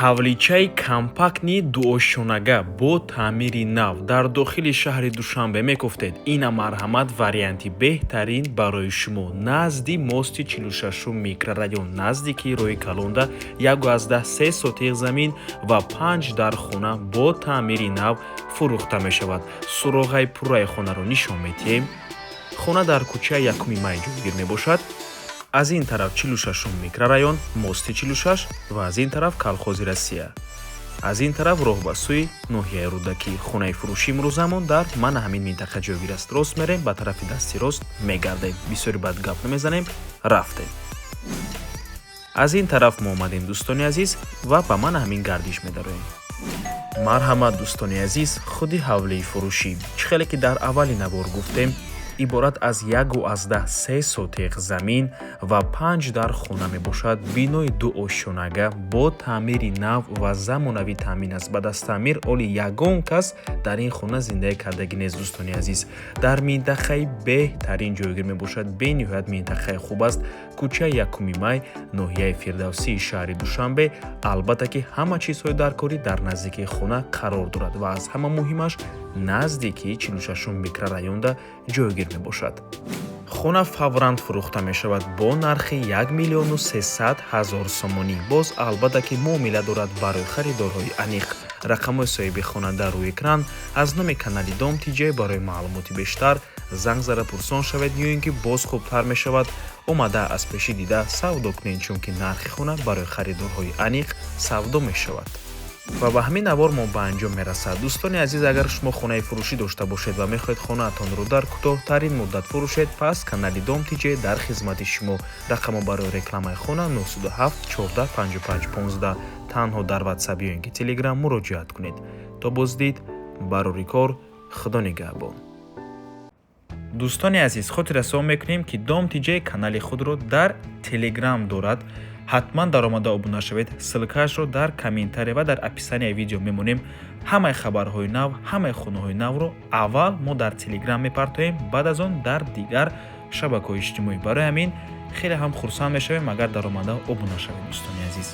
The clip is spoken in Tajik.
Ҳавличаи компактный дуошёнага бо таъмири нав дар дохили шаҳри Душанбе мекуфтед? Ина, марҳамат, варианти беҳтарин барои шумо. Назди мости 46 микрорайон, наздики роҳи калонда, 1,3 сотих замин ва панҷ дар хона бо таъмири нав фурӯхта мешавад. Суроғаи пурраи хонаро нишон медиҳем. Хона дар кӯчаи Якуми Май ҷойгир мебошад. Аз ин тараф 46 микрорайон, мости 46 ва аз ин тараф колхози Россия, аз ин тараф роҳ ба сӯи ноҳияи Рӯдакӣ. Хонаи фурӯши имрӯзамон дар мана ҳамин минтақа ҷойгир аст. Рост мерем, ба тарафи дасти рост мегардем. Бисёри бад гап намезанем, рафтем. Аз ин тараф мо омадем, дӯстони азиз, ва ба мана ҳамин гардиш медароем. Марҳамат, дӯстони азиз, худи ҳавлии фурӯшӣ. Чӣ хеле ки дар аввали навор гуфтем, иборат аз 1,3 сотих замин ва панҷ дар хона мебошад. Бинои дуошёнага бо таъмири нав ва замонавӣ таъмин аст. Баъд аз таъмир оли ягон кас дар ин хона зиндагӣ кардагӣ нест. Дӯстони азиз, дар минтақаи беҳтарин ҷойгир мебошад. Бениҳоят минтақаи хуб аст. Кӯчаи Якуми Май, ноҳияи Фирдавсии шаҳри Душанбе. Албатта ки ҳама чизҳои даркорӣ дар наздикии хона қарор дорад ва аз ҳама муҳимаш, наздикии 46 микрорайонда ҷойгир мебошад. Хона фавран фурӯхта мешавад бо нархи 1 миллиону 300 ҳазор сомонӣ. Боз, албатта ки, муомила дорад барои харидорҳои аниқ. Рақамҳои соҳиби хона дар рӯи экран. Аз номи канали Дом Тиҷай барои маълумоти бештар занг зада пурсон шавед ё ин ки боз хубтар мешавад, омада аз пешӣ дида савдо кунед, чунки нархи хона барои харидорҳои аниқ савдо мешавад. Ва ба ҳамин навор мо ба анҷом мерасад. Дӯстони азиз, агар шумо хонаи фурӯшӣ дошта бошед ва мехоҳед хонаатонро дар кӯтоҳтарин муддат фурӯшед, пас канали Дом Тиҷе дар хизмати шумо. Рақамо барои рекламаи хона 907 14 55 15. Танҳо дар Ватсап ё ин ки Телеграм муроҷиат кунед. То боздид, барори кор, Худо нигаҳбон. Дӯстони азиз, хотиррасон мекунем, ки Дом Тиҷе канали худро дар Телеграм дорад. Ҳатман даромада обуна шавед. Ссылкаашро дар комментария ва дар описанияи видео мемонем. Ҳамаи хабарҳои нав, ҳамаи хонаҳои навро аввал мо дар Телеграм мепартоем, баъд аз он дар дигар шабакаҳои иҷтимоӣ. Барои ҳамин хеле ҳам хурсанд мешавем, агар даромада обуна шавед, дӯстони азиз.